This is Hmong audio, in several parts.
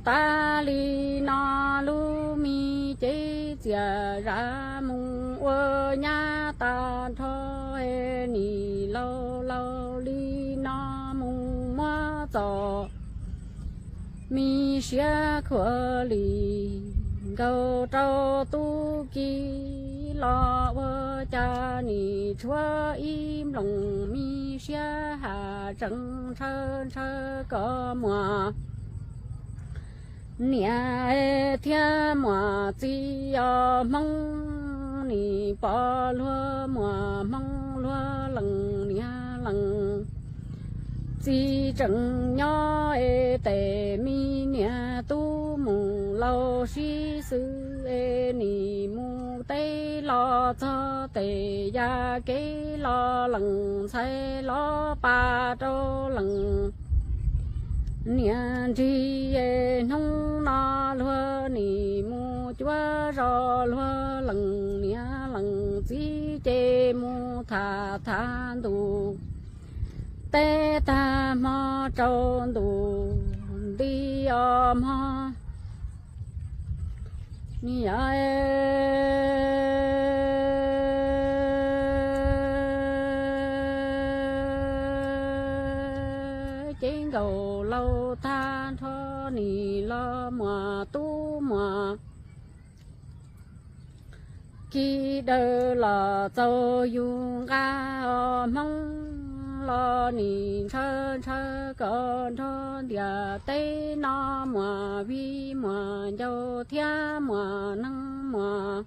Tas li no lub me cev txias zam mus ua nyab tag nrho, nim laus laus li no mus muab txom me siab khuav li nkaus rau tub ki los ua cas nim tshuav ib nploos me siab has tsees ntshaw ntshaw kom muaj niam thiab muaj txiv os Hmoob, nim pom luag muaj Hmoob luag lees niam lees txiv tseem nyob es tes me niam tub mus laus sib xws es nim mus teb los txog tes ya kev los lees ntxhais los pas rau lees niam nrig es hnub no luag nim mus cuab zos luag lees niam lees txiv ces mus tham tham ntus teb tag hmo rau ntus nti os mog. Niam cev nkaus laus tag nrho nim los muaj tub muaj ki daws los txaus yus nqa os Hmoob los nim ntshaw ntshaw kom nrog ntiaj teb no muaj viv muaj ncaus thiab muaj neeg muaj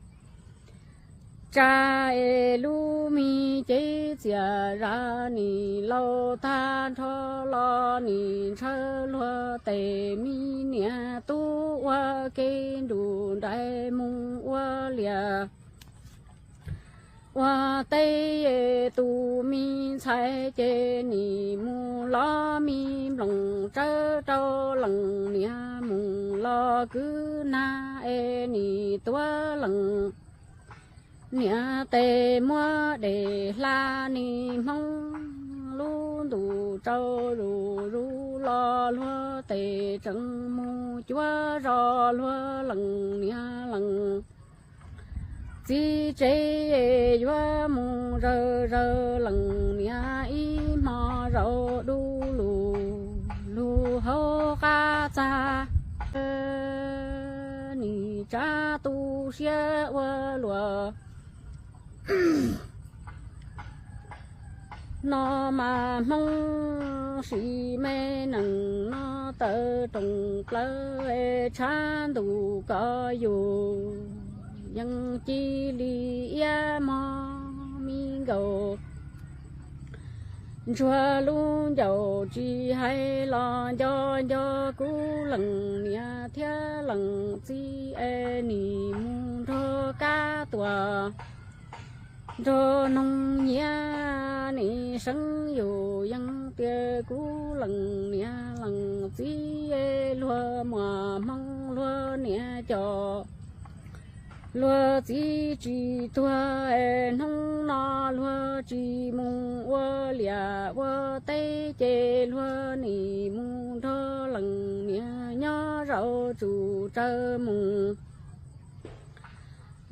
tsav es lub me cev txias zam nim laus tag nrho los nim ntshaw luag tes me niam tub ua ke nrus nraim mus ua liaj ua teb es tus me ntxhais ces nim mus los me nploos tsawb rau lees niam mus los kwv nag es nim tuav lees niam tes muab dej hla nim Hmoob lub ntuj tsaus zuj zus los luag tes tseem mus cuab zos luag lees niam lees txiv tsev yuav mus zawg zawg lees niam ib hmo zaum du lug lug hauv qab txag nim tsav tu siab ua luaj no mas Hmoob sim me nees no tawv roos plawv tshav ntuj kov yus yeej ci li iab mog mi nkaus ntsuag lub ncauj tsis hais los nco nco kuv lees niam thiab lees txiv es nim mus nrog kab tuaj nrog noog nyiav nim seev yus yeej tias kuv lees niam lees txiv luag muaj hmoo luag niam cov luag txiv tsis tuag es hnub no luag tsis mus ua liaj ua teb ces luag nim mus nrog lees niam nyob zaum tsum tsawv mus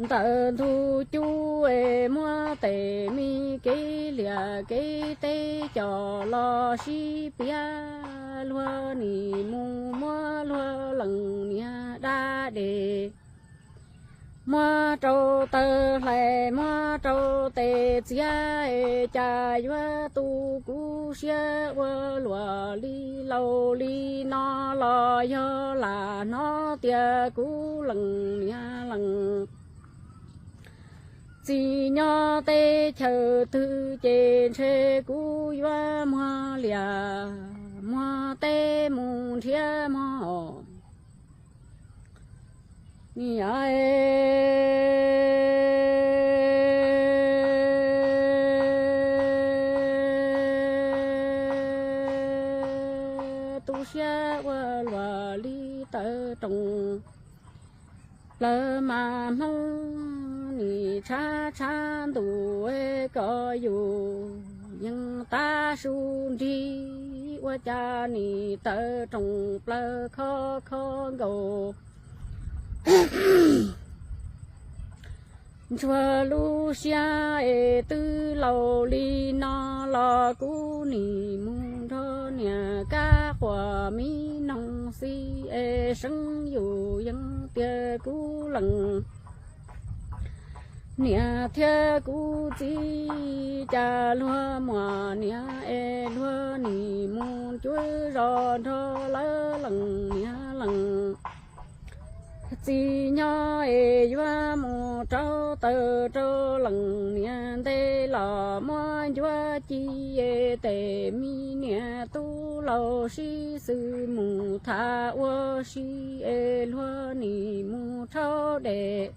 ntawm ntug cub es muab tes me kev liaj kev teb coj los sib piav luag nim mus muab luag lees niam da dej muab rau taw hlais muab rau tes txiav es cas yuav tu kuv siab ua luaj li laus li no los yog lam hnov tias kuv lees niam lees txiv nyob teb chaws twg ces ntshe kuv yuav muag liaj muag teb mus nrhiav mog niam. Tu siab ua luaj li tawv roos plawv mas hmoo nim tshav tshav ntuj kom yus yeej tab su nrig, ua cas nim tawv roos plaws kho kho nkaus. Ntsuag lub siab es twb laus li no los kuv nim mus nrog niam kab quas mi noog xij es seeb yus yeej tias kuv lees. Niam thiab kuv txiv, cas luag muam niam es luag nim mus cuab zos nrog lawv lees niam lees txiv nyob es yuav mus rau taws rau lees niam ntej los muab ncuab ci es tes mi niam tub laus sib xws mus tham ua si es luag nim mus rhaub dej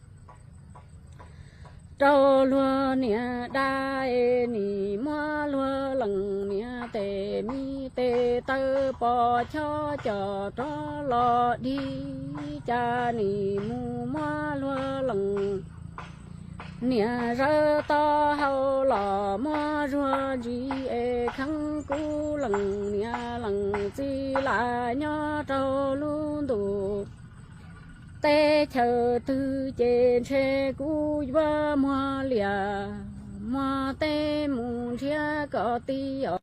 rau luag niam dab es nim muab luag lees niam tes mi tes taw pos chob cos rov los dig, cas nim mus muab luag lees niam zawv taub hau los muab zuag ntsis es kheev kuv lees niam lees txiv lam nyob rau lub ntuj teb chaws twg ces ntshe kuv yuav muag liam muag teb mus nrhiav kom tij